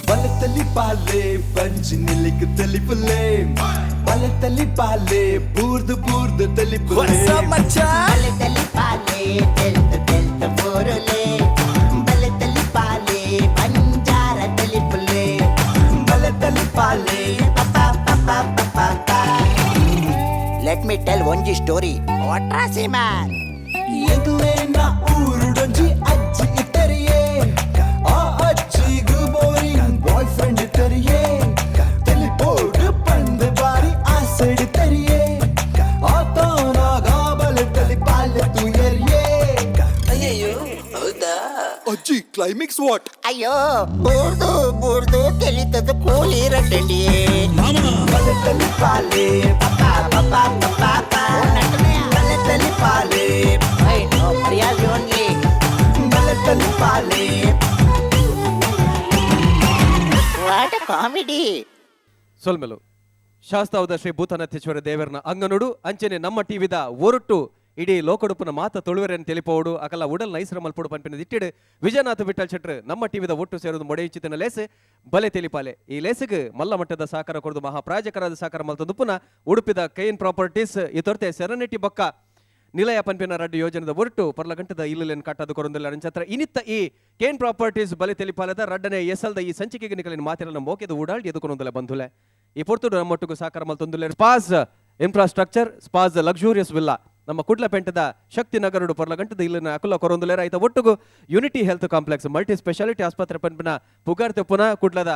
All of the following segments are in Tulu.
ಬಲತಲಿ ಪಾಲೆ ಬಂಜಿ ನಿಲಿಕ್ ತಲಿಪುಲೆ ಬಲತಲಿ ಪಾಲೆ ಬೂರ್ದು ಬೂರ್ದು ತಲಿಪುಲೆ. ಬಲತಲಿ ಪಾಲೆ ತೆಲ್ತ ತೆಲ್ತ ಬೋರುಲೆ ಬಲತಲಿ ಪಾಲೆ ಬಂಜಾರ ತಲಿಪುಲೆ ಬಲತಲಿ ಪಾಲೆ. Let me tell ಒಂಜಿ ಸ್ಟೋರಿ ವಾಟ್ರಾಸಿ ಮ್ಯಾನ್. ಎಂಕ್ಲೇನ ಊರುಡೊಂಜಿ ಅಜ್ಜಿ ಇತ್ತರಿಯೇ, ಆ ಅಜ್ಜಿಗು ಬೋರಿಂಗ್ ಬಾಯ್ ಫ್ರೆಂಡ್ ಇತ್ತರಿಯೇ. ತೆಲಿಪೋಡು ಪಂದ್ ಬಾರಿ ಆಸೆಡ್ ತರಿಯೇ, ಆತನ ಗಾಬಲ ತಲಿ ಪಾಲೆ ತುಯರಿಯೇ. ಅಜ್ಜಿ, ಕ್ಲೈಮ್ಯಾಕ್ಸ್ what? ಅಯ್ಯೋ, ಬೂರ್ದು ಬೂರ್ದು ತೆಲಿತದ ಕೂಲಿ ರಡ್ಡಿ. ಬಲತಲಿ ಪಾಲೆ ಬಲತಲಿ ಪಾಲೆ ಮರ್ಯಾದೆ ಓನ್ಲಿ. ಬಲತಲಿ ಪಾಲೆ. What comedy. ಸೊಲ್ಮೆಲು ಶಾಸ್ತಾವದ ಶ್ರೀ ಭೂತನಾಥೇಶ್ವರ ದೇವರನ ಅಂಗನುಡು ಅಂಚನೆ ನಮ್ಮ ಟಿವಿದ ಒರಟು ಇಡೀ ಲೋಕಡುಪುನ ಮಾತ ತೊಳುವೆರನ್ ತಿಳಿಪೋಡು ಅಕಲ ಉಡಲ್ ನೈಸ್ರ ಮಲ್ಪೊಡು ಪನ್ಪಿನ ದಿಟ್ಟಿಡು ವಿಜಯನಾಥ ವಿಠಲ್ ಶೆಟ್ರು ನಮ್ಮ ಟಿವಿದ ಒಟ್ಟು ಸೇರುದು ಮೊಡೆಯುಚಿತನ ಲೇಸ್ ಬಲೆ ತಿಳಿಪಾಲೆ. ಈ ಲೇಸಿಗೆ ಮಲ್ಲ ಮಟ್ಟದ ಸಹಕಾರ ಕೊಡದು ಮಹಾಪ್ರಾಜಕರಾದ ಸಹಕಾರ ಮಲ್ತೊಂದು ಪುನಃ ಉಡುಪಿದ ಕೈನ್ ಪ್ರಾಪರ್ಟೀಸ್ ಈ ತೊರತೆ ಸೆರನಿಟಿ ಬೊಕ್ಕ ನಿಲಯ ಪನ್ಪಿನ ರಡ್ಡು ಯೋಜನೆದ ಒರಟು ಪರ್ಲಗಂಟದ ಇಲ್ಲುಲೆನ್ ಕಟ್ಟದು ಕೊರೊಂದುಲ್ಲ ಛತ್ರ. ಇನಿತ್ತ ಈ ಕೇನ್ ಪ್ರಾಪರ್ಟೀಸ್ ಬಲೆ ತಿಳಿಪಾಲದ ರಡ್ಡನೆ ಎಸಲ್ದ ಈ ಸಂಚಿಕೆಗೆ ನಿಕಲಿನ ಮಾತಿರನ್ನ ಮೋಕೆದ ಉಡಾಳ್ ಎದುಕೊನೊಂದುಲ್ಲ ಬಂಧುಲೆ. ಈ ಪೊರ್ತುಡು ನಮ್ಮೊಟ್ಟಿಗೂ ಸಾಕಾರ ಮಲ್ತೊಂದುಲ್ಲೆ space infrastructure space luxurious villa ನಮ್ಮ ಕುಡ್ಲಪೇಂಟದ ಶಕ್ತಿ ನಗರಡು ಪರ್ಲಗಂಟದ ಇಲ್ಲಿನ ಅಕುಲ ಕೊರೊಂದುಲ್ಲೇರ. ಐತ ಒಟ್ಟುಗು unity health complex multi speciality ಆಸ್ಪತ್ರೆ ಪನ್ಪಿನ ಪುಗಾರ್ತೆ ಪುನಃ ಕುಡ್ಲದ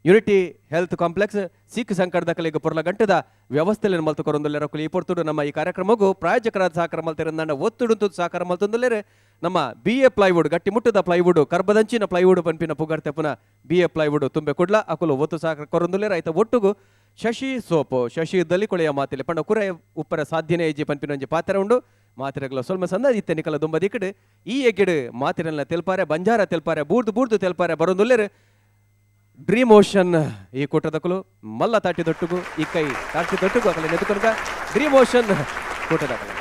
ಯುನಿಟಿ ಹೆಲ್ತ್ ಕಾಂಪ್ಲೆಕ್ಸ್ ಸೀಕ್ ಸಂಕಟದ ಕಲೆಗೆ ಪೊರ್ಲ ಗಂಟದ ವ್ಯವಸ್ಥೆಯನ್ನು ಮಲ್ತು ಕೊರೊಂದುಲ್ಲೆರ. ಈ ಪೊರ್ತುಡು ನಮ್ಮ ಈ ಕಾರ್ಯಕ್ರಮಕ್ಕೂ ಪ್ರಾಯೋಜಕರಾದ ಸಹಕಾರ ಮಲ್ತಿರಂದಾಂಡ ಒತ್ತುಡುಂತು ಸಹಕಾರ ಮಲ್ತೊಂದುಲ್ಲೆರೆ ನಮ್ಮ ಬಿ ಎ ಪ್ಲೈವುಡ್, ಗಟ್ಟಿ ಮುಟ್ಟದ ಪ್ಲೈವುಡ್, ಕರ್ಬದಂಚಿನ ಪ್ಲೈವುಡ್ ಪನ್ಪಿನ ಪುಗಾರ್ತೆ ಪುನಃ ಬಿ ಎ ಪ್ಲೈವುಡ್ ತುಂಬೆ ಕುಡ್ಲ ಅಕುಲು ಒತ್ತು ಸಹಕಾರ ಕೊರೊಂದುಲ್ಲೆರ. ಐತ ಒಟ್ಟುಗು ಶಶಿ ಸೋಪು ಶಶಿ ದಲಿಕೊಳೆಯ ಮಾತಿಲೆ ಪಂಡ ಕುರೆ ಉಪ್ಪರ ಸಾಧ್ಯನೇ ಇಜ್ಜಿ ಪನ್ಪಿನ ಒಂಜಿ ಪಾತ್ರ ಉಂಡು. ಮಾತಿರಗ್ಲ ಸೊಲ್ಮ ಸಂದ ಇತ್ತೆ ನಿಕಲ ದುಂಬ ದಿಕ್ಕಡು ಈ ಎಗ್ಗಿಡು ಮಾತಿರಲ್ಲ ತೆಲ್ಪಾರೆ, ಬಂಜಾರ ತೆಲ್ಪಾರೆ, ಬೂರ್ದು ಬೂರ್ದು ತೆಲ್ಪಾರೆ ಬರೊಂದುಲ್ಲೆರು ಡ್ರೀಮ್ ಓಷನ್ ಈ ಕೂಟದಕಲು. ಮಲ್ಲ ತಾಟಿ ದೊಟ್ಟುಗು ಈ ಕೈ ತಾಟಿ ದೊಟ್ಟುಗು ಅಕಲೆ ನೆದುಕೊನಗ ಡ್ರೀಮ್ ಓಷನ್ ಕೂಟದಕಲು.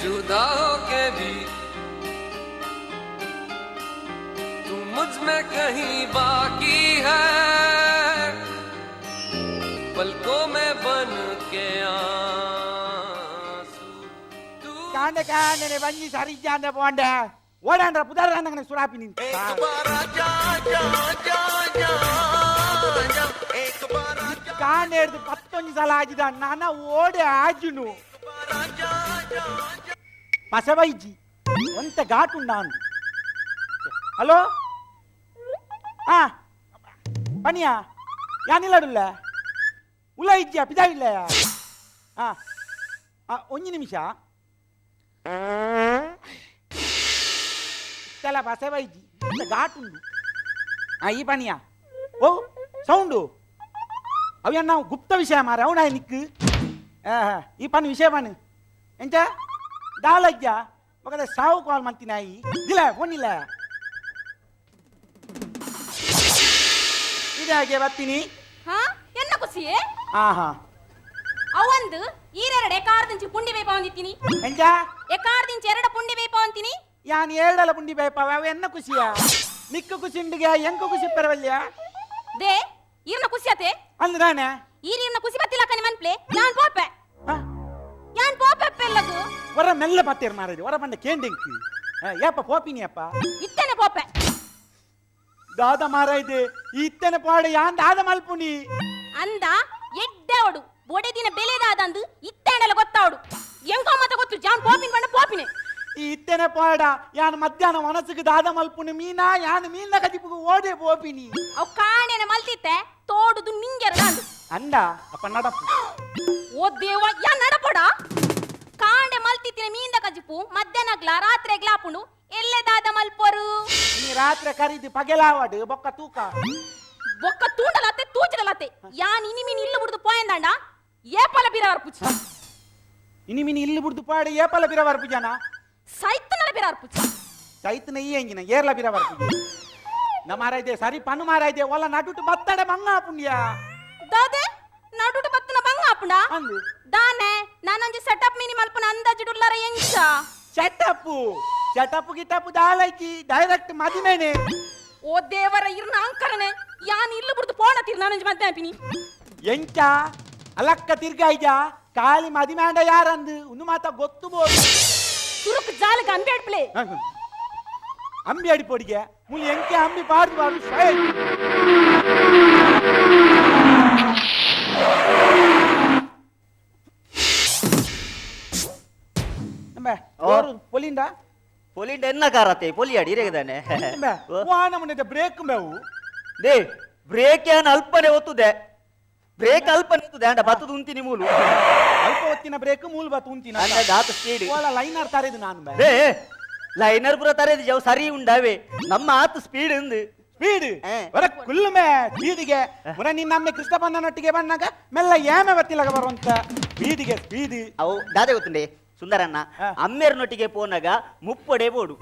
जुदा होके भी तू मुझ में कहीं बाकी है, पलकों में बन के आंसू तू। ಕಾಂಡೆ ಕಾಂಡೆ ಬಂಜಿ ಸರಿ ಜಾಂಡೆ ಪೋಂಡೆ ಓಡಾಂಡ್ರ ಪುದಾರ ಸುರಾಪಿ ನಿಂತ. ಕಾಂಡೆ ಹಿಡ್ದು ಪತ್ತೊಂಜಿ ಸಲ ಆಜಿದ ನಾನ ಓಡೆ ಆಜುನು ಪಸಬೈಜಿ ಒಂತ ಘಾಟುಂಡ. ಹಲೋ, ಆ ಪನಿಯಾ ಯಾನಿಲ್ಲಡುಲ್ಲ ಉಲ್ಲ ಇಜ್ಜಿಯ ಪಿದಾ ಇಲ್ಲ. ಆ ಆ ಒಂಜಿ ನಿಮಿಷ ಇತ್ತಲ ಬಸವೈಜಿ ಘಾಟುಂಡು. ಆ ಈ ಪನಿಯಾ ಓ ಸೌಂಡು ಅವು ನಾವು ಗುಪ್ತ ವಿಷಯ ಮಾರ ಅವನ ನಿಕ್ಕು. ಈ ಪನ್ ವಿಷಯ ಪನ್ ಎಂಚ ದಾಲಜ್ಜ ఒకದ ಸಾವು ಕಾಲ್ ಮಾಡ್ತೀನಿ ಇಲ್ಲ ಫೋನ್ ಇಲ್ಲ ಇದಾಗೆ ಬರ್ತೀನಿ. ಹಾ, ಎನ್ನ ಖುಷಿಯೇ? ಆಹಾ. ಅವಂದು ಈರೆರಡು ಎಕಾರ್ದಿಂಚಿ ಪುಂಡಿ ಬೇಪ ಅಂದಿತ್ತೀನಿ. ಎಂಚ? ಎಕಾರ್ದಿಂಚಿ ಎರಡ ಪುಂಡಿ ಬೇಪ ಅಂತೀನಿ. ಯಾನ್ ಏಳಲ ಪುಂಡಿ ಬೇಪ ಅವ ಎನ್ನ ಖುಷಿಯ ನಿಕ್ಕು ಖುಷಿ ಉಂಡಿಗೆ ಎಂಕು ಖುಷಿ ಪರವಲ್ಯ. They ಈರ್ನ ಖುಷಿ ಆತೆ. ಅಂದ್ ನಾನೆ. ಈರಿರ್ನ ಖುಷಿ ಬತ್ತಿಲ್ಲ ಕಣಿ ಮನ್ಪ್ಲೆ ಯಾನ್ ಪೋಪೆ. ಆ, ಯಾನ್ ಪೋಪೆ ಪೆಲ್ಲಗು. ಹೊರ ಮೆಲ್ಲ ಪತ್ತೇರ್ ಮಾರದು ಹೊರ ಬಂದ ಕೇಂದಿಂಕ್ ಏಪ ಪೋಪಿನಿ ಅಪ್ಪ. ಇತ್ತನೆ ಪೋಪೆ. ದಾದ ಮಾರಾಯ್ದೆ ಇತ್ತನೆ ಪಾಡೆ ಯಾನ್ ದಾದ ಮಲ್ಪುನಿ. ಅಂದ ಎಡ್ಡೆ ಅವಡು ಬೊಡೆ ದಿನ ಬೆಲೆದಾದಂದು ಇತ್ತೆಂಡಲ ಗೊತ್ತಾವಡು ಎಂಕೋ ಮತ ಗೊತ್ತು ಜಾನ್ ಪೋಪಿನ ಪಂಡ ಪೋಪಿನೆ. ಈ ಇತ್ತನೆ ಪಾಡ ಯಾನ್ ಮಧ್ಯಾಹ್ನ ಮನಸ್ಸಿಗೆ ದಾದ ಮಲ್ಪುನಿ ಮೀನಾ ಯಾನ್ ಮೀನ ಕಜಿಪುಗು ಓಡೆ ಪೋಪಿನಿ. ಅವ್ ಕಾಣೆನ ಮಲ್ತಿತ್ತೆ ತೋಡುದು ನಿಂಗೆರಡಾಂದು. ಅಂದ ಅಪ್ಪ ನಡಪು. ಓ ದೇವ, ಯಾ ನಡಪೋಡ ಕಾಂಡೆ ಮಲ್ತಿತ್ತಿನ ಮೀಂದ ಕಜಿಪು ಮಧ್ಯಾಹ್ನಗ್ಲ ರಾತ್ರಿಗ್ಲ ಆಪುಂಡು ಎಲ್ಲೆ ದಾದ ಮಲ್ಪೊರು. ನೀ ರಾತ್ರಿ ಕರಿದು ಪಗೆಲಾವಡು ಬೊಕ್ಕ ತೂಕ. ಬೊಕ್ಕ ತೂಂಡಲತ್ತೆ ತೂಚಡಲತ್ತೆ ಯಾನ್ ಇನಿ ಮೀನ್ ಇಲ್ಲು ಬುಡ್ದು ಪೋಯಂದಾಂಡ ಏಪಲ ಬಿರಾರ್ ಪುಚ್. ಇನಿ ಮೀನ್ ಇಲ್ಲಿ ಬುಡ್ದು ಪಾಡೆ ಏಪಲ ಬಿರವರ್ ಪೂಜಾನ. ಸೈತನಲ ಬಿರಾರ್ ಪುಚ್. ಚೈತನ ಈ ಎಂಗಿನ ಏರ್ಲ ಬಿರವರ್ ಪೂಜೆ ನ ಮಾರಾಯ್ದೆ ಸರಿ ಪನ್ನು ಮಾರಾಯ್ದೆ ಒಲ್ಲ ನಡುಟು ಬತ್ತಡೆ ಮಂಗ ಪುಣ್ಯ. ದಾದೆ ನಡುಟು ಬತ್ತನ ಬಂಗ ಆಪುಂಡ? ಅಂದು. ದಾನೆ ನಾನೊಂಜಿ ಸೆಟಪ್ ಮೀನಿ ಮಲ್ಪನ ಅಂದಾಜು ಡುಲ್ಲರ ಎಂಚ? ಸೆಟಪ್ಪು ಸೆಟಪ್ ಗಿಟಪ್ಪು ದಾಲೈಕಿ ಡೈರೆಕ್ಟ್ ಮದಿಮೇನೆ. ಓ ದೇವರ ಇರ್ನ ಅಂಕರನೆ ಯಾನ್ ಇಲ್ಲು ಬುಡ್ದು ಪೋಣ ತಿರ್ ನಾನಂಜಿ ಮದ್ದೆ ಆಪಿನಿ ಎಂಚ ಅಲಕ್ಕ ತಿರ್ಗಾಯ್ಜ ಕಾಲಿ ಮದಿಮಾಂಡ ಯಾರಂದು ಉನ್ನು ಮಾತ ಗೊತ್ತು ಬೋದು ಸುರುಕ್ ಜಾಲಗ ಅಂಬೇಡ್ಪ್ಲೆ ಅಂಬಿ ಅಡಿ ಪೊಡಿಗೆ ಮುಲಿ ಎಂಕೆ ಅಂಬಿ ಪಾಡ್ದು ಬಾರು ಶೈ. ನಂಬೆ, ಓರು ಪೊಲಿಂಡ ಪೊಲಿಂಡ ಎನ್ನ ಕಾರತ್ತೆ ಪೊಲಿಯಾಡಿ ಇರೇಗದಾನೆ ನಂಬೆ, ವಾನ ಮುನ್ನೆದ ಬ್ರೇಕ್ ಮೇವು they break ಏನ್ ಅಲ್ಪನೆ ಒತ್ತುದೆ ಬ್ರೇಕ್ ಅಲ್ಪನೆ ಒತ್ತುದೆ ಅಂಡ ಬತ್ತದು ಉಂತಿನಿ ಮೂಲು ಅಲ್ಪ ಹೊತ್ತಿನ ಬ್ರೇಕ್ ಮೂಲ್ ಬತ್ತು ಉಂತಿನ ಅಂಡ ದಾತ ಸ್ಪೀಡ್ ಓಲ ಲೈನರ್ ತರೆದು ನಾನು ಬೆ. They liner ಪುರ ತರೇದು ಜವ್ ಸರಿ ಉಂಡಾವೆ ನಮ್ಮ ಆತ ಸ್ಪೀಡ್ ಇಂದು ಸ್ಪೀಡ್ ಬರ ಕುಲ್ಲುಮೆ ಸ್ಪೀಡಿಗೆ ಪುರ ನಿನ್ನಮ್ಮೆ ಕೃಷ್ಣಪ್ಪನೊಟ್ಟಿಗೆ ಬಂದಾಗ ಮೆಲ್ಲ ಏಮೆ ಬತ್ತಿಲಗ ಬರುವಂತ ಸ್ಪೀಡಿಗೆ ಸ್ಪೀಡ್ ಅವು ದಾದೆ ಗೊತ್ತುಂಡೆ ಸುಂದರಣ್ಣ ಆ. ಅಮ್ಮೇರ್ನೊಟ್ಟಿಗೆ ಪೋನಾಗ ಮುಪ್ಪೊಡೆ ಬೋಡು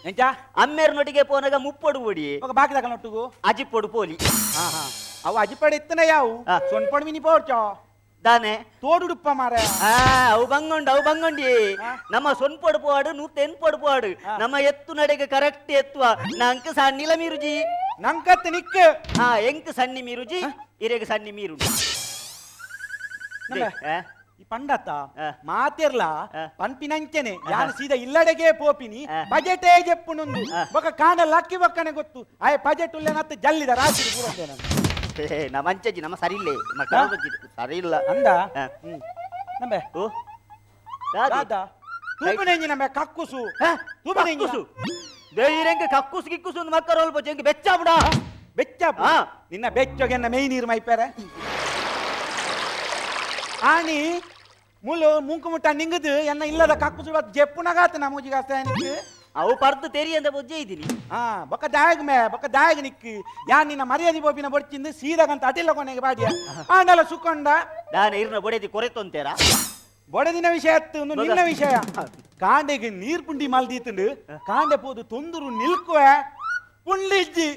ಎಂಚ ಅಮ್ಮೇರ್ನೊಟ್ಟಿಗೆ ಪೋನಾಗ ಮುಪ್ಪೊಡು ಬೋಡಿ ఒక ಬಾಕಿ ತಗೊಂಡೊಟ್ಟುಗು ಅಜಿಪ್ಪೊಡು ಪೋಲಿ ಆಹಾ ಅವು ಅಜಿಪಡೆ ಇತ್ತನೆ ಯಾವು ಆ. ಸೊನ್ಪೊಡು ಮಿನಿ ಪೋಡ್ಚೋ ದಾನೆ ತೋಡುಡುಪ್ಪ ಮಾರ ಆ ಅವು ಬಂಗೊಂಡು ಅವು ಬಂಗೊಂಡಿ ಆ. ನಮ್ಮ ಸೊನ್ಪೊಡು ಪೋಡು ನೂತೆನ್ಪೊಡು ಪೋಡು ಆ. ನಮ್ಮ ಎತ್ತು ನಡೆಗೆ ಕರೆಕ್ಟ್ ಎತ್ತುವ ನಂಕ್ ಸಣ್ಣಿಲ ಮೀರುಜಿ ನಂಕತ್ ನಿಕ್ ಆ ಎಂಕ್ ಸಣ್ಣಿ ಮೀರುಜಿ ಇರೆಗ್ ಸಣ್ಣಿ ಮೀರು ನಂಬೆ. ಈ ಪಂಡತ್ತ ಆ. ಮಾತಿರ್ಲ ಆ. ಪನ್ಪಿನಂಚೆನೆ ಯಾನು ಸೀದಾ ಇಲ್ಲಡೆಗೆ ಪೋಪಿನಿ ಆ. ಬಜೆಟೇ ಜೆಪ್ಪುನುಂದು ಆ. ಬೊಕ ಕಾಂಡ ಲಕ್ಕಿ ಬೊಕ್ಕನೆ ಗೊತ್ತು ಆಯ್ ಬಜೆಟ್ ಉಲ್ಲೇನತ್ತ ಜಲ್ಲಿದ ರಾತ್ರಿ ಪೂರಂದೆ ನಾನು ನಮ್ಮ ಅಂಚಜ್ಜಿ ನಮ್ಮ ಸರಿ ಇಲ್ಲ ಮಕ್ಕಳ ಸರಿ ಇಲ್ಲ ಅಂದ ಆ. ಹ್ಮ್. ನಂಬೆ ಓ ದಾದಿ. ದಾದಾ ತೂಪನೆಂಜಿ ನಂಬೆ ಕಕ್ಕುಸು ತೂಪನೆಂಜಿ ಕಕ್ಕುಸು ದೇಯಿರೆಂಗೆ ಕಕ್ಕುಸು ಗಿಕ್ಕುಸು ಒಂದು ಮಕ್ಕಳ ಅಲ್ಪ ಚೆಂಗೆ ಬೆಚ್ಚ ಬಿಡ ಬೆಚ್ಚ ಆ. ನಿನ್ನ ಬೆಚ್ಚಗೆನ್ನ ಮೇಯ್ ನೀರು ಮೈಪೇರೆ ಆಣಿ ಮುಲು ಮುಂಕು ಮುಟ್ಟ ನಿಂಗದು ಎನ್ನ ಇಲ್ಲದ ಕಕ್ಕುಸು ಬತ್ ಜೆಪ್ಪುನಗಾತ ನಾ ಮೂಜಿಗಾಸ್ತ ನಿಕ್ಕು ಅವು ಪರ್ದು ತೆರಿ ಅಂದ ಬೊಜ್ಜೆ ಇದ್ದೀನಿ ಆ ಬೊಕ್ಕ ದಾಯಗ್ ಮೇ ಬೊಕ್ಕ ದಾಯಗ್ ನಿಕ್ಕು ಯಾನ್ ನಿನ್ನ ಮರ್ಯಾದೆ ಬೋಪಿನ ಬೊಡ್ಚಿಂದು ಸೀದಾಗಂತ ಅಟಿಲ್ಲ ಕೊನೆಗೆ ಬಾಡಿಯ ಆಂಡಲ ಸುಕೊಂಡ ದಾನ ಇರ್ನ ಬೊಡೆದಿ ಕೊರೆತೊಂತೇರ ಬೊಡದಿನ ವಿಷಯ ಅತ್ತು ಒಂದು ನಿನ್ನ ವಿಷಯ ಕಾಂಡೆಗೆ ನೀರ್ ಪುಂಡಿ ಮಲ್ದೀತುಂಡು ಕಾಂಡೆ ಪೋದು ತೊಂದರು ನಿಲ್ಕುವೆ ಪುಂಡಿಜ್ಜಿ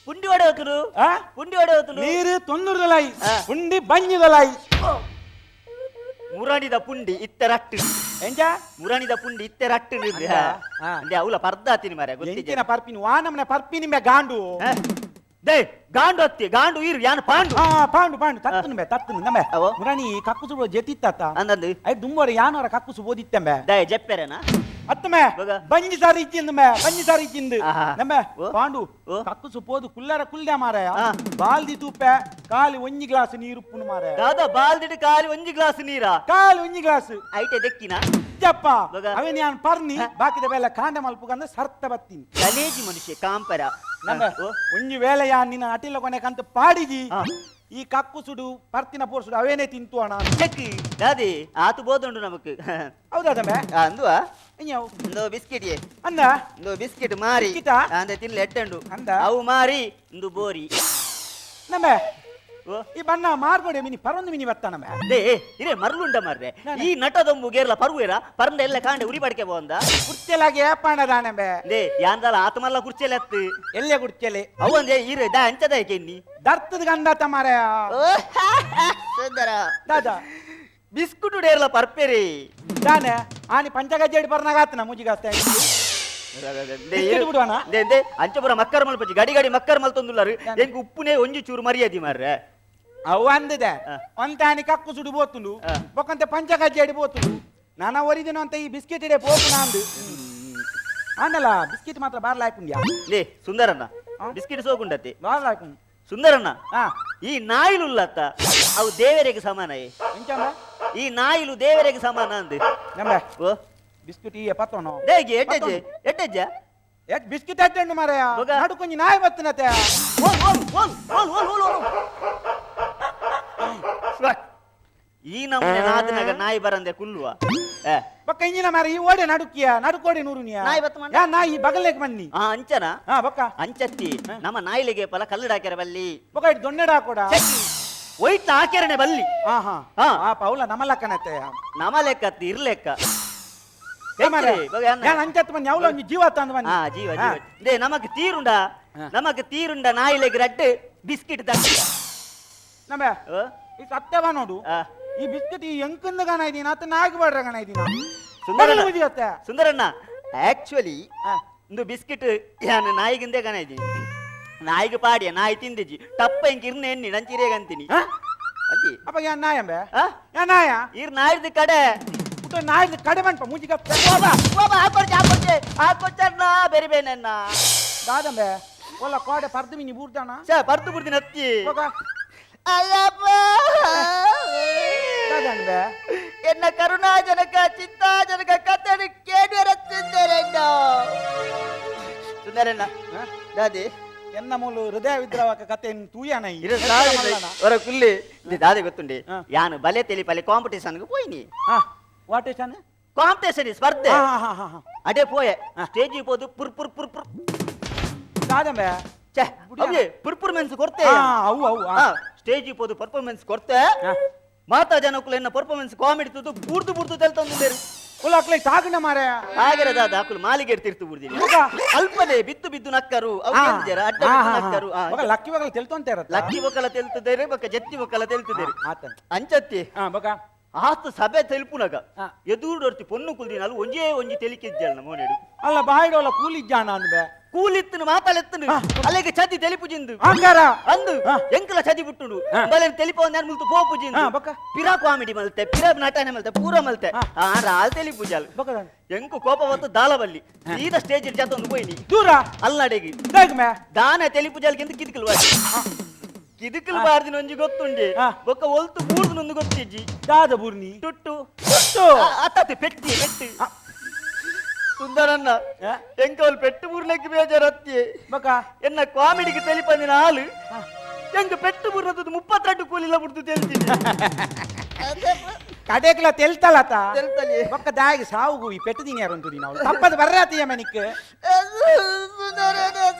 ಪುಂಡಿ ಒಡೆ ಹೋತುನು ಆ? ಪುಂಡಿ ಒಡೆ ಹೋತುನು ನೀರು ತೊಂದುರುದಲಾಯಿ ಪುಂಡಿ ಬಂಜಿದಲಾಯಿ ಮುರಣಿದ ಪುಂಡಿ ಇತ್ತೆ ರಟ್ಟು ಎಂಜ ಮುರಣಿದ ಪುಂಡಿ ಇತ್ತೆ ರಟ್ಟು ಅಂದ? ಆ. ಅಂದೆ ಅವಲ ಪರ್ದ ಆತೀನಿ ಮಾರ್ರೆ ಗೊತ್ತಿದೆ ಎಂಚಿನ ಪರ್ಪಿನಿ ವಾನಮನೆ ಪರ್ಪಿನಿ ಮೆ ಗಾಂಡು they ಗಾಂಡು ಅತ್ತಿ ಗಾಂಡು ಇರು ಯಾನ್ ಪಾಂಡು ಆ ಪಾಂಡು ಪಾಂಡು ತತ್ತುನು ಬೆ ತತ್ತುನು ನಮೆ ಅವು? ಮುರಣಿ ಕಕ್ಕುಸು ಜೆತಿತ್ತ ಅಂದಂದು I ದುಂಬೋರೆ ಯಾನವರ ಕಕ್ಕುಸು ಓದಿತ್ತೆಂಬೆ they ಜೆಪ್ಪೆರೆನಾ ಅತ್ತಮೆ ಬಗ. ಬಂಜಿ ಸಾರಿ ಇಚ್ಚಿಂದು ಮೆ ಬಂಜಿ ಸಾರಿ ಇಚ್ಚಿಂದು ಆಹಾ. ನಮ್ಮೆ ಓ. ಪಾಂಡು ಓ. ಕಕ್ಕುಸು ಪೋದು ಕುಲ್ಲರ ಕುಲ್ದೆ ಮಾರಾಯ ಆ. ಬಾಲ್ದಿ ತೂಪೆ ಕಾಲಿ ಒಂಜಿ ಗ್ಲಾಸ್ ನೀರು ಉಪ್ಪುನು ಮಾರಾಯ ದಾದಾ ಬಾಲ್ದಿಡು ಕಾಲಿ ಒಂಜಿ ಗ್ಲಾಸ್ ನೀರಾ ಕಾಲಿ ಒಂಜಿ ಗ್ಲಾಸ್ ಐಟೆ ದೆಕ್ಕಿನ ಜಪ್ಪ ಬಗ. ಅವನ್ ಯಾನ್ ಪರ್ನಿ ಬಾಕಿದ ಬೇಲೆ ಕಾಂಡ ಮಲ್ಪುಗಂದ ಸರ್ತ ಬತ್ತೀನಿ ಗಲೇಜಿ ಮನುಷ್ಯ ಕಾಂಪರ ನಮ್ಮ ಒಂಜಿ ವೇಳೆ ಯಾನ್ ನಿನ್ನ ಅಟಿಲ ಕೊನೆ ಕಂತ ಪಾಡಿಜಿ ಆ. ಈ ಕಕ್ಕುಸುಡು ಪರ್ತಿನ ಪೋರ್ಸುಡು ಅವೇನೆ ತಿಂತು ಅಣ್ಣ ಚೆಕ್ ದಾದಿ ಆತು ಬೋದುಂಡು ನಮಕ್ ಹೌದಾದಮ್ಮೆ ಅಂದುವ ಇನ್ಯಾವು ಇಂದು ಬಿಸ್ಕೆಟ್ ಯೇ ಅಂದ ಇಂದು ಬಿಸ್ಕೆಟ್ ಮಾರಿ ಬಿಸ್ಕೆಟಾ? ಅಂದ ತಿನ್ಲೆ ಎಟ್ಟಂಡು ಅಂದ? ಅವು ಮಾರಿ ಇಂದು ಬೋರಿ ನಮ್ಮೆ ಓ ಈ ಬಣ್ಣ ಮಾರ್ಬೋಡೆ ಮಿನಿ ಪರೊಂದು ಮಿನಿ ಬತ್ತ ನಮ್ಮೆ they ಇರೇ ಮರ್ಲುಂಡ ಮಾರ್ರೆ ಈ ನಟದೊಂಬು ಗೇರ್ಲ ಪರ್ವೇರ ಪರಂದ ಎಲ್ಲ ಕಾಂಡೆ ಉರಿ ಪಡಿಕೆ ಬಂದ ಕುರ್ಚೆಲಾಗಿ ಏಪಾಣ ದಾನಂಬೆ they ಯಾಂದಲ ಆತಮಲ್ಲ ಕುರ್ಚೆಲೆ ಅತ್ತು ಎಲ್ಲೆ ಕುರ್ಚೆಲೆ ಅವಂದೇ ಇರೆ ದಾ ಅಂಚದ ಕೆನ್ನಿ ದರ್ತದ ಗಂಧ ಮಾರಾಯ ಸುಂದರ ದಾದಾ ಬಿಸ್ಕುಟ್ ಡೇರ್ಲ ಪರ್ಪೆರಿ ದಾನೆ ಆನಿ ಪಂಚಗಜ್ಜೆಡ್ ಪರ್ನಾಗಾತನ ಮುಜಿಗಾಸ್ತೆ ಬಿಸ್ಕೆಟ್ ಬಿಡುವನ? They they ಅಂಚಪುರ ಮಕ್ಕರ್ ಮಲ್ಪಚ್ಚಿ ಗಡಿ ಗಡಿ ಮಕ್ಕರ್ ಮಲ್ತೊಂದುಲ್ಲಾರು ಎಂಕ್ ಉಪ್ಪುನೇ ಒಂಜಿ ಚೂರು ಮರ್ಯಾದಿ ಮಾರ್ರೆ ಅವು ಅಂದಿದೆ ಆ. ಒಂತಾನಿ ಕಕ್ಕು ಸುಡು ಬೋತುಂಡು ಆ. ಬೊಕ್ಕಂತೆ ಪಂಚಗಜ್ಜೆಡ್ ಬೋತುಂಡು ನಾನ ಒರಿದಿನ ಅಂತ ಈ ಬಿಸ್ಕೆಟ್ ಇಡೆ ಪೋಪು ನಾಂದು ಆಂಡಲ ಬಿಸ್ಕೆಟ್ ಮಾತ್ರ ಬಾರ್ಲಾಯ್ಪುಂಡ್ಯಾ ಲೇ ಸುಂದರಣ್ಣ ಆ? ಬಿಸ್ಕೆಟ್ ಸೋಗುಂಡತ್ತೆ ಬಾರ್ಲಾಯ್ಪುಂಡು ಸುಂದರಣ್ಣ ಹಾ ಈ ನಾಯಿಲುಲ್ಲತ್ತ ಅವು ದೇವರಿಗೆ ಸಮಾನಯೇ ಎಂಚಂಬ ಈ ನಾಯಿಲು ದೇವರಿಗೆ ಸಮಾನ ಅಂದು ನಂಬ ಓ ಬಿಸ್ಕೆಟ್ ಈ ಪತ್ತೋನು ದೇಗಿ ಎಟ್ಟೆಜ್ಜೆ ಎಟ್ಟೆಜ್ಜ ಎಟ್ ಬಿಸ್ಕೆಟ್ ಎಟ್ಟೆಂಡು ಮಾರಾಯ ಬೊಗ. ನಡು ಕೊಂಜಿ ನಾಯಿ ಬತ್ತಿನತೆ ಓಲ್ ಓಲ್ ಓಲ್ ಓಲ್ ಓಲ್ ಓಲ್ ಓಲ್ ಈ ನಮ್ಮನೆ ನಾದನಾಗ ನಾಯಿ ಬರಂದೆ ಕುಲ್ಲುವ ಏ ಬೊಕ್ಕ ಇಂಜಿನ ಮಾರ ಈ ಓಡೆ ನಡುಕಿಯ ನಡುಕೋಡೆ ನೂರುನಿಯ ನಾಯಿ ಬತ್ತ ಮಂಡ? ಯಾ ನಾಯಿ ಬಗಲೇಕ್ ಬನ್ನಿ ಆ ಅಂಚನ ಹಾ ಬೊಕ್ಕ ಅಂಚತ್ತಿ ನಮ್ಮ ನಾಯಿಲಿಗೆ ಪಲ ಕಲ್ಲಡ ಹಾಕ್ಯಾರ ಬಲ್ಲಿ ಬೊಕ್ಕ ಇಟ್ಟು ದೊಣ್ಣೆಡ ಹಾಕೋಡ ಒಯ್ಟ್ ಹಾಕ್ಯಾರನೆ ಬಲ್ಲಿ ಹಾ ಹಾ ಹಾ. ಆ ಪೌಲ ನಮ್ಮ ಲಕ್ಕನತ್ತೆ ನಮ್ಮ ಲೆಕ್ಕತ್ತಿ ಇರ್ಲೆಕ್ಕ ಯಾನ್ ಅಂಚತ್ ಬನ್ನಿ ಅವಳ ಒಂಜಿ ಜೀವ ತಂದು ಬನ್ನಿ ಆ ಜೀವ ಜೀವ they ನಮಕ್ ತೀರುಂಡ ನಮಕ್ ತೀರುಂಡ ನಾಯಿಲೆಗ್ ರಡ್ಡ್ ಬಿಸ್ಕಿಟ್ ದಕ್ಕ ನಮ್ಮ ಈ ಸತ್ಯವ ನೋಡು ಆ. ಈ ಬಿಸ್ಕೆಟ್ ಈ ಎಂಕಂದ ಗಾನ ಇದೀನ ಅತ್ತ ನಾಯಿ ಬಾಡ್ರ ಗಾನ ಇದೀನ ಸುಂದರಣ್ಣ ಬುಜಿಯತ್ತೆ ಸುಂದರಣ್ಣ ಆಕ್ಚುಲಿ ಆ. ಇಂದು ಬಿಸ್ಕಿಟ್ ಯಾನ್ ನಾಯಿಗಿಂದೆ ಗಾನ ಇದೀನಿ ನಾಯಿಗೆ ಪಾಡಿಯ ನಾಯಿ ತಿಂದಿಜಿ ಟಪ್ಪ ಇಂಕ ಇರ್ನ ಎಣ್ಣಿ ನನ್ ಚಿರೇಗಂತೀನಿ ಅದಿ ಅಪ್ಪ ಯಾ ನಾಯಂಬೆ ಆ? ಯಾ ನಾಯ ಇರ್ ನಾಯಿದ ಕಡೆ ಪುಟ್ಟ ನಾಯಿದ ಕಡೆ ಮನ್ಪ ಮೂಜಿಗ ಹಾಕೊಡ್ಚೆ ಹಾಕೊಡ್ಚೆ ಹಾಕೊಡ್ಚಣ್ಣ ಬೇರೆ ಬೇನಣ್ಣ ದಾದಂಬೆ ಒಲ್ಲ ಕೋಡೆ ಪರ್ದು ಮಿನಿ ಬೂರ್ದಾಣ ಛೇ ಬರ್ದು ಬಿಡ್ತೀನಿ ಅತ್ತಿ ಹೋಗ ಅಯ್ಯಪ್ಪ ದಾದಂಬೆ ಎನ್ನ ಕರುಣಾಜನಕ ಚಿಂತಾಜನಕ ಕಥೆಯನ್ನು ಕೇಳುವರ ಸುಂದರಣ್ಣ ಸುಂದರಣ್ಣ ದಾದಿ ಎನ್ನ ಮೂಲು ಹೃದಯ ವಿದ್ರಾವಕ ಕಥೆಯನ್ನು ತೂಯನ ಇರು ಹೊರ ಕುಲ್ಲಿ ಇದು ದಾದಿ ಗೊತ್ತುಂಡಿ ಹಾ. ಯಾನು ಬಲೆ ತೆಲಿಪಲೆ ಕಾಂಪಿಟೇಷನ್ಗೆ ಪೋಯಿನಿ what is competition ಸ್ಪರ್ಧೆ ಹಾ ಹಾ ಹಾ ಹಾ ಅದೇ ಪೋಯೆ ಸ್ಟೇಜಿಗೆ ಪೋದು ಪುರ್ ಪುರ್ ಪುರ್ ಪುರ್ ದಾದಂಬೆ ಛೇ ಅವೇ ಪರ್ಫಾರ್ಮೆನ್ಸ್ ಕೊಡ್ತೆ ಹಾ ಅವು ಅವು ಆ. ಸ್ಟೇಜಿಗೆ ಪೋದು ಪರ್ಫಾರ್ಮೆನ್ಸ್ ಕೊಡ್ತೆ ಹಾ. ಮಾತಾ ಜನಕ್ಕೂ ಎನ್ನ ಪರ್ಫಾರ್ಮೆನ್ಸ್ ಕಾಮಿಡಿ ತುದು ಬುಡ್ದು ಬುಡ್ದು ತೆಲ್ತಂದಿದ್ದೇರು ಒಲ್ಲ ಅಕ್ಲೆ ತಾಗಣ ಮಾರೆ ಹಾಗೆರದ ಅಕುಲು ಮಾಲಿಗೆ ತಿರ್ತು ಬುಡ್ದಿನಿ ಮಗ. ಅಲ್ಪನೆ ಬಿದ್ದು ಬಿದ್ದು ನಕ್ಕರು ಅವು ಏನಿದ್ಯಾರ? ಅಡ್ಡ ಬಿದ್ದು ನಕ್ಕರು ಆ, ಮಗ ಲಕ್ಕಿ ಬಗಲ ತೆಲ್ತೊಂತ ಇರತ್ತ ಲಕ್ಕಿ ಒಕ್ಕಲ ತೆಲ್ತದೇರಿ ಬೊಕ್ಕ ಜತ್ತಿ ಒಕ್ಕಲ ತೆಲ್ತದೇರಿ ಆತ ಅಂಚತ್ತಿ ಹಾ ಬಗ ಆತು ಸಭೆ ತೆಲ್ಪುನಗ ಹಾ. ಎದುರು ಪೊನ್ನು ಕುಲ್ದಿನ ಅಲ್ಲಿ ಒಂಜೇ ಒಂಜಿ ತೆಲಿಕಿದ್ಯಲ್ಲ ಮೋನೆಡು ಅಲ್ಲ ಬಾಯಿಡೋಲ ಕೂಲಿಜ್ಜಾನ ಅನ್ಬೆ ಕೂಲಿತ್ತನು ಮಾತಾಲೆತ್ತನು ಅಲ್ಲಿಗೆ ಚದಿ ತೆಲಿಪುಜಿಂದು ಹಂಗಾರ ಅಂದು ಹಾ. ಎಂಕಲ ಚದಿ ಬಿಟ್ಟುಂಡು ಹಾ. ಬಲೆ ತೆಲಿಪ ಒಂದ್ ಮುಲ್ತು ಪೋಪುಜಿಂದು ಹಾ, ಬೊಕ್ಕ. ಪಿರಾ ಕಾಮಿಡಿ ಮಲ್ತೆ ಪಿರಾ ನಟನೆ ಮಲ್ತೆ ಪೂರ ಮಲ್ತೆ ಹಾ. ಆ ಆಲ್ ತೆಲಿಪುಜಾಲ್ ಬೊಕ ಎಂಕು ಕೋಪ ಬತ್ತು ದಾಲಬಲ್ಲಿ ಸೀದಾ ಸ್ಟೇಜ್ ಜಾತೊಂದು ಪೋಯಿನಿ ದೂರ ಅಲ್ನಾಡೆಗೆ ದಾಗ್ಮೆ ದಾನ ತೆಲಿಪುಜಾಲ್ಗೆ ಕಿದುಕಲ್ ಬಾರ್ದಿ ಕಿದುಕಲ್ ಬಾರ್ದಿನ ಒಂಜಿ ಗೊತ್ತುಂಡೆ ಹಾ. ಬೊಕ್ಕ ಒಲ್ತು ಬೂರ್ದು ಗೊತ್ತಿಜ್ಜಿ ದಾದ ಬೂರ್ನಿ ಟುಟ್ಟು ಟುಟ್ಟು. ಅತ್ತತ್ತೆ ಪೆಟ್ಟಿ ಪೆಟ್ಟು ಸುಂದರಣ್ಣ ಆ? ಎಂಕವಲ್ ಪೆಟ್ಟು ಬೂರ್ಲಕ್ಕೆ ಬೇಜಾರತ್ತಿ ಬೊಕ ಎನ್ನ ಕಾಮಿಡಿಗೆ ತೆಲಿಪಂದಿನ ಹಾಲು ಎಂಗ ಪೆಟ್ಟು ಬೂರ್ನದ್ದು 32 ಕೂಲಿಲ್ಲ ಬಿಡ್ತು ತೆಲ್ತೀನಿ ಕಡೆಕ್ಲ ತೆಲ್ತಲತ ತೆಲ್ತಲಿ. ಬೊಕ್ಕ ದಾಗಿ ಸಾವು ಈ ಪೆಟ್ಟು ಯಾರು ಅಂತು ನಾವು ತಪ್ಪದ ಬರ್ರಾತಿಯ ಮನಿಕ್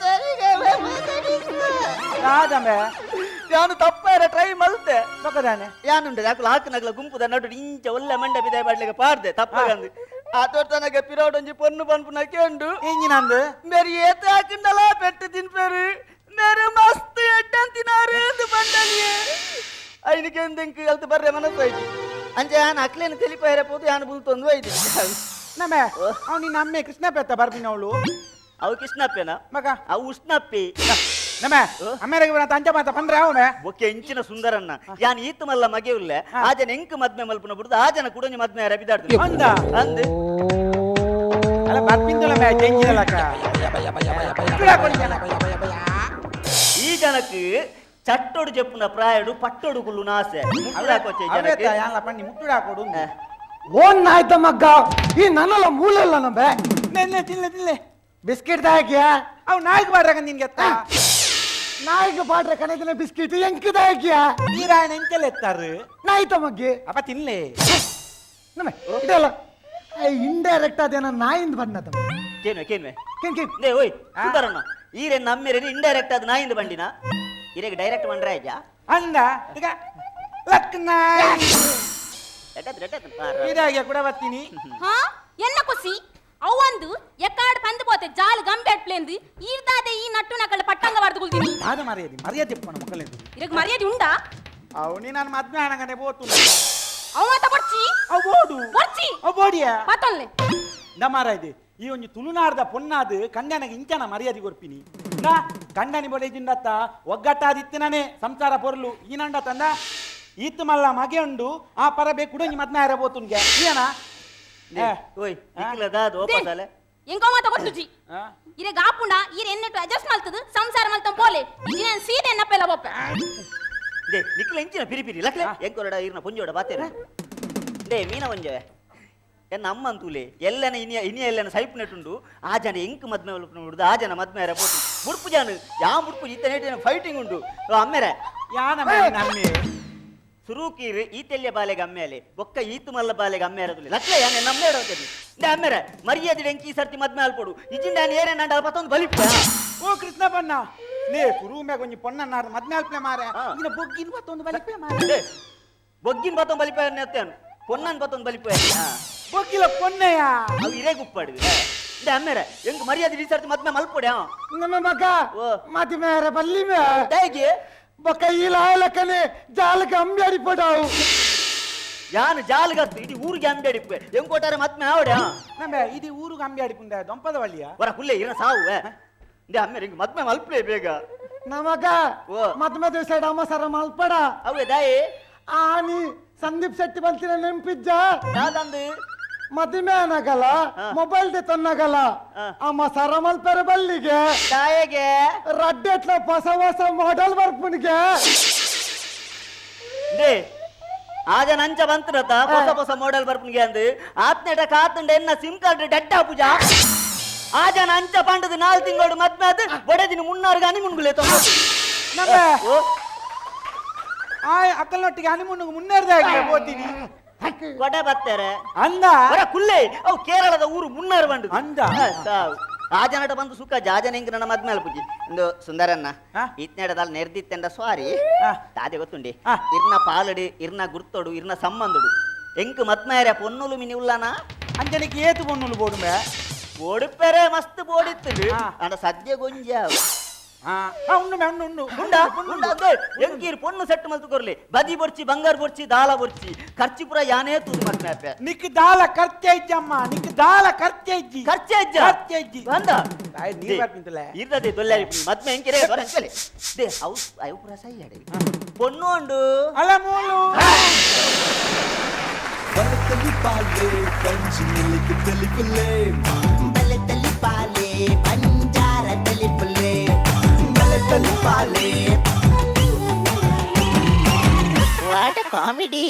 ದಾದಂಬೆ ಯಾನು ತಪ್ಪಾರ ಟ್ರೈ ಮಲ್ತೆ ಬೊಕದಾನೆ ಯಾನುಂಡು ಯಾಕುಲ ಹಾಕನಗ್ಲ ಗುಂಪುದ ನಡು ಇಂಚ ಒಳ್ಳೆ ಮಂಡ ಬಿದಾಯ ಬಾಡ್ಲಿಗೆ ಪಾಡ್ದೆ ತಪ್ಪಗಂದು ಆ ತೋಟನಗ ಪಿರೋಡೊಂಜಿ ಪೊನ್ನು ಪನ್ಪುನ ಕೇಂಡು ಎಂಜಿನಂದು ಮೇರಿ ಏತ ಹಾಕಿಂಡಲ ಪೆಟ್ಟು ತಿನ್ಪೇರು ಮೇರು ಮಸ್ತ್ ಎಡ್ಡಂತಿನಾರು ಎಂದು ಬಂಡಲಿಯೇ ಐನಿಗೆ ಎಂದೆಂಕ್ ಅಲ್ತು ಬರ್ರೆ ಮನಸ್ಸು ಅಂಚೆ ಯಾನ್ ಅಕ್ಲೇನು ತಿಳಿಪಾಯರೆ ಪೋದು ಯಾನು ಬುಲ್ತೊಂದು ಐದು ನಮ್ಮೆ ಅವ್ ನಿನ್ನ ಅಮ್ಮೆ ಕೃಷ್ಣ ಪೆತ್ತ ಬರ್ಬಿನವಳು ಅವು ಕೃಷ್ಣಪ್ಪೇನ ಮಗ ಅವು ಉಷ್ಣಪ್ಪಿ ನಮ್ಮೆ ಅಮ್ಮೇರೆಗೆ ಬರ ತಂಚ ಮಾತ ಪಂದ್ರೆ ಅವನೆ ಒಕ್ಕೆ ಎಂಚಿನ ಸುಂದರನ್ನ ಯಾನ್ ಈತ ಮಲ್ಲ ಮಗೆ ಉಲ್ಲೆ ಆ ಜನ ಎಂಕ್ ಮದ್ಮೆ ಮಲ್ಪುನ ಬಿಡುದು ಆ ಜನ ಕುಡೊಂಜಿ ಮದ್ಮೆ ರಬಿದಾಡ್ದು ಅಂದ ಅಂದ್ ಅಲ್ಲ ಬರ್ಪಿಂದಲ ಮೇ ಜಂಜಿದಲಕ ಈ ಜನಕ್ಕೆ ಚಟ್ಟೋಡು ಜಪ್ಪುನ ಪ್ರಾಯಡು ಪಟ್ಟೋಡು ಕುಲ್ಲು ನಾಸೆ ಮುಟ್ಟುಡಾಕೊಚ್ಚೆ ಈ ಜನಕ್ಕೆ ಯಾನ್ಲ ಪಣ್ಣಿ ಮುಟ್ಟುಡಾಕೊಡು ಓನ್ ನಾಯ್ತ ಮಗ್ಗ ಈ ನನ್ನಲ್ಲ ಮೂಲೆಲ್ಲ ನಂಬೆ ತಿನ್ಲೆ ತಿನ್ಲೆ ತಿನ್ಲೆ ಬಿಸ್ಕೆಟ್ ದಾಕ್ಯಾ ಅವ್ ನಾಯಿಗೆ ಬಾಡ್ರಾಗ ನಿನ್ಗೆ ಅತ್ತ ನಾಯಿಗೆ ಪಾಟ್ರೆ ಕಣದಿನ ಬಿಸ್ಕೆಟ್ ಎಂಕ್ ದಾಕ್ಯಾ ನೀರಾಯಣ ಎಂತೆಲ್ಲ ಎತ್ತಾರು ನಾಯ್ತ ಮಗ್ಗಿ ಅಪ್ಪ ತಿನ್ಲೆ ನಮ್ಮ ಇದೆಲ್ಲ ಇಂಡೈರೆಕ್ಟ್ ಅದೇನ ನಾಯಿಂದ ಬಣ್ಣ ತಮ್ಮ ಕೇನ್ವೆ ಕೇನ್ವೆ ಕೇನ್ ಕೇನ್ ನೇ ಓಯ್ ಸುಂದರಣ್ಣ ಈರೆ ನಮ್ಮೆರೆ ಇಂಡೈರೆಕ್ಟ್ ಅದು ನಾಯಿಂದ ಬಂಡಿನ ಈರೆಗೆ ಡೈರೆಕ್ಟ್ ಬಂಡ್ರೆ ಆಯ್ತಾ ಅಂದ ಈಗ ಲಕ್ ನಾಯಿ ಎಟ್ಟತ್ ಎಟ್ಟತ್ ಇದಾಗೆ ಕೂಡ ಬರ್ತೀನಿ ಹಾ ಎನ್ನ ಕುಸಿ ಅವಂದು ಎಕ್ಕಾಡ್ ಪಂದು ಪೋತೆ ಜಾಲ್ ಗಂಬೆಟ್ ಪ್ಲೇಂದು ಈರ್ದಾದೆ ಈ ನಟ್ಟು ನಕಳ ಪಟ್ಟಂಗ ಬಾರ್ದು ಕುಲ್ತೀನಿ ದಾದ ಮರ್ಯಾದೆ ಮರ್ಯಾದೆ ಪಣ ಮಕ್ಕಳಿದ್ದು ಇರಗ್ ಮರ್ಯಾದೆ ಉಂಡಾ ಅವನಿ ನಾನು ಮದ್ವೆ ಆಣಗನೆ ಬೋತು ಅವ ಮಾತ ಬೊಡ್ಚಿ ಅವ್ ಬೋಡು ಬೊಡ್ಚಿ ಅವ್ ಬೋಡಿಯ ಪತ್ತೊಲ್ಲೆ ನಮಾರ ಇದೆ ಈ ಒಂಜಿ ತುಳುನಾಡ್ದ ಪೊನ್ನಾದು ಕಂಡನಗೆ ಇಂಚನ ಮರ್ಯಾದೆ ಕೊರ್ಪಿನಿ ನಾ ಕಂಡನಿ ಬೊಡೆಜಿಂದತ್ತ ಒಗ್ಗಟ್ಟಾದಿತ್ತನೇ ಸಂಸಾರ ಪೊರ್ಲು ಈನಂಡ ತಂದ ಈತ್ ಮಲ್ಲ ಮಗೆ ಉಂಡು ಆ ಪರಬೆ ಕುಡೊಂಜಿ ಮದ್ನ ಆರ ಬೋತುನ್ಗೆ ಏನ ಓಯ್ ನಿಕ್ಲ ದಾದ ಓಪಸಾಲೆ ಎಂಕೋ ಮಾತ ಗೊತ್ತುಜಿ ಇರೆ ಗಾಪುಂಡ ಈರೆ ಎನ್ನೆಟ್ಟು ಅಡ್ಜಸ್ಟ್ ಮಲ್ತದು ಸಂಸಾರ ಮಲ್ತಂ ಪೋಲೆ ಇಜಿನ ಸೀದೆ ಎನ್ನಪ್ಪೆಲ್ಲ ಬೊಪ್ಪೆ they ನಿಕ್ಲ ಇಂಚಿನ ಪಿರಿ ಪಿರಿ ಲಕ್ಲೆ ಎಂಕೊರಡ ಈರ್ನ ಪುಂಜೋಡ ಬಾತೇನೆ they ಮೀನ ಒಂಜವೆ ಎನ್ನ ಅಮ್ಮ ಅಂತೂಲೆ ಎಲ್ಲನ ಇನಿಯ ಇನಿಯ ಎಲ್ಲನ ಸೈಪ್ ನೆಟ್ಟುಂಡು ಆ ಜನ ಎಂಕ್ ಮದ್ಮೆ ನೋಡುದು ಆ ಜನ ಮದ್ಮೆ ಪೋತು ಬುಡ್ಪು ಜಾನು ಯಾ ಬುಡ್ಪು ಇತ್ತ ನೆಟ್ಟಿನ ಫೈಟಿಂಗ್ ಉಂಡು ಓ, ಅಮ್ಮೆರೆ ಯಾನ ನಮ್ಮೆ ಸುರೂಕೀರು ಈ ತೆಲ್ಯ ಬಾಲೆಗೆ ಅಮ್ಮೇಲೆ ಬೊಕ್ಕ ಈತು ಮಲ್ಲ ಬಾಲೆಗೆ ಅಮ್ಮೆ ಇರೋದಿಲ್ಲ ಲಕ್ಲೆ ಯಾನೆ ನಮ್ಮ ಇರೋದಿಲ್ಲ they ಅಮ್ಮೆರೆ ಮರ್ಯಾದೆ ಎಂಕಿ ಈ ಸರ್ತಿ ಮದ್ಮೆ ಅಲ್ಪೋಡು ಇಜಿಂದ ನಾನು ಏನೇ ನಂಡ ಪತ್ತೊಂದು ಬಲಿಪ್ಪ ಓ ಕೃಷ್ಣ ಬಣ್ಣ ನೇ ಸುರು ಮ್ಯಾಗ ಒಂಜಿ ಪೊಣ್ಣ ನಾಡ್ ಮದ್ಮೆ ಅಲ್ಪ್ಲೆ ಮಾರೆ ಆ. ಇನ್ನ ಬೊಗ್ಗಿನ ಮತ್ತೊಂದು ಬಲಿಪೆ ಮಾರೆ they, ಬೊಗ್ಗಿನ ಪತ್ತೊಂದು ಬಲಿಪ ನೆತ್ತೇನು ಪೊನ್ನನ್ ಪತ್ತೊಂದು ಬಲಿಪ ಬೊಗ್ಗಿಲ ಪೊನ್ನೆಯ ಅವು ಇರೇ ಗುಪ್ಪಾಡು they ಅಮ್ಮೆರೆ ಎಂಕ್ ಮರ್ಯಾದೆ ಈ ಸರ್ತಿ ಮದ್ಮೆ ಮಲ್ಪೊಡೆ ನಮ್ಮ ಮಗ ಓ. ಮಾತಿ ಮೇರೆ ಬಲ್ಲಿ ಮೇ ಹೇಗೆ ಬೊಕ್ಕ ಈ ಲಾಯಲಕ್ಕನೆ ಜಾಲಕ್ಕೆ ಅಂಬಿ ಅಡಿಪಡಾವು ಯಾನು ಜಾಲ್ಗತ್ತು ಇಡೀ ಊರಿಗೆ ಅಂಬಿ ಅಡಿಪ್ಪೆ ಎಂಕೋಟಾರೆ ಮದ್ಮೆ ಆವಡೆ ನಂಬೆ ಇಡೀ ಊರಿಗೆ ಅಂಬಿ ಅಡಿಪುಂಡ ದೊಂಪದ ವಳ್ಳಿಯ ವರ ಹುಲ್ಲೆ ಇರ ಸಾವು they ಅಮ್ಮೆರೆ ಹಿಂಗ್ ಮದ್ಮೆ ಮಲ್ಪಲೆ ಬೇಗ ನಮಗ ಓ. ಮದ್ಮೆ ದಿವಸ ಅಮಸರ ಮಲ್ಪಡ. ಅವೇ ದಾಯಿ? ಆನಿ ಸಂದೀಪ್ ಶೆಟ್ಟಿ ಬಂತಿನ ನೆನ್ಪಿಜ್ಜ? ಯಾವ್ದಂದು? ಮದಿಮೆ ಅನಗಲ ಮೊಬೈಲ್ ದೆ ತನ್ನಗಲ ಅಮ್ಮ ಸರ ಮಲ್ಪರ ಬಲ್ಲಿಗೆ. ದಾಯೆಗೆ? ರಡ್ಡೆಟ್ಲ ಹೊಸ ಹೊಸ ಮಾಡೆಲ್ ಬರ್ಪುನಿಗೆ. They, ಆಜ ನಂಚ ಬಂತ್ರತ ಹೊಸ ಹೊಸ ಮಾಡೆಲ್ ಬರ್ಪುನಿಗೆ ಅಂದು ಆತ್ನೇಟ ಕಾತುಂಡ ಎನ್ನ ಸಿಮ್ ಕಾರ್ಡ್ ಡೆಟ್ಟ ಪೂಜಾ. ಆಜ ನಂಚ ಪಂಡದ 4 ತಿಂಗಳು ಮದ್ಮೆ ಅದು ಬಡದಿನ ಮುನ್ನಾರು ಗಾನಿ ಮುನ್ಗುಲೆ ತೊಂಬ. ನಮ್ಮ ಓ. ಆ ಅಕ್ಕಲ್ನೊಟ್ಟಿಗೆ ಹನಿಮೂನ್ ಮುನ್ನೇರ್ದ ಹೋಗ್ತೀನಿ. ಕೊಡೆ ಬತ್ತಾರೆ. ಅಂದ. ಬರ ಕುಲ್ಲೆ, ಅವು ಕೇರಳದ ಊರು ಮುನ್ನಾರು ಬಂಡು. ಅಂದ. ಆಜನಟ ಬಂದು ಸುಖ ಜಾಜನ ಹೆಂಗ್ ನನ್ನ ಮದ್ಮೇಲೆ ಪೂಜಿ ಇಂದು ಸುಂದರನ್ನ. ಆ? ಇತ್ನೇಡದಾಲ್ ನೆರ್ದಿತ್ತೆಂಡ ಸ್ವಾರಿ. ಆ. ತಾದೆ ಗೊತ್ತುಂಡಿ. ಆ. ಇರ್ನ ಪಾಲಡು, ಇರ್ನ ಗುರ್ತೋಡು, ಇರ್ನ ಸಂಬಂಧಡು ಎಂಕ್ ಮದ್ಮೇರೆ ಪೊನ್ನುಲು ಮಿನಿ ಉಲ್ಲನ. ಅಂಜನಿಗೆ ಏತು ಪೊನ್ನುಲು ಬೋಡುಂಬೆ? ಬೋಡುಪೆರೆ ಮಸ್ತ್ ಬೋಡಿತ್ತು. ಆ. ಅಂಡ ಸದ್ಯ ಗೊಂಜ. ಆ ಆ, ಉಂಡು ಮೆ, ಉಂಡು ಉಂಡು. ಉಂಡ ಉಂಡ ಅದೇ ಎಂಕೀರ್ ಪೊನ್ನು ಸೆಟ್ ಮಲ್ತು ಕೊರ್ಲಿ, ಬದಿ ಬೊರ್ಚಿ, ಬಂಗಾರ ಬೊರ್ಚಿ, ದಾಲ ಬೊರ್ಚಿ, ಖರ್ಚು ಪೂರ ಯಾನೇ ತೂದು ಮದ್ಮೆ ಅಪ್ಪೆ. ನಿಕ್ ದಾಲ ಖರ್ಚೆ ಇಜ್ಜಮ್ಮ, ನಿಕ್ ದಾಲ ಖರ್ಚೆ ಇಜ್ಜಿ. ಖರ್ಚೆ ಇಜ್ಜ? ಖರ್ಚೆ ಇಜ್ಜಿ. ಬಂದ. ಆಯ್, ನೀರ್ ಬರ್ಪಿಂತಲೆ. ಇರ್ತದೆ ದೊಲ್ಲಾರಿ ಮದ್ಮೆ ಎಂಕಿರೆ ಅಂಕಲೆ they ಅವು ಅವು ಪೂರ ಸೈಯಾಡೆ ಪೊಣ್ಣು ಉಂಡು. ಅಲ್ಲ ಮೂಲು. ಬಲತಲಿ ಪಾಲೆ ಪಂಚಿ ನಿಲಿಕ್ ತೆಲಿಪುಲೆ. ಬಲತಲಿ ಪಾಲೆ ಬಂಜಾರ ತಲಿಪುಲೆ. ಬಲತಲಿ ಪಾಲೆ. What comedy.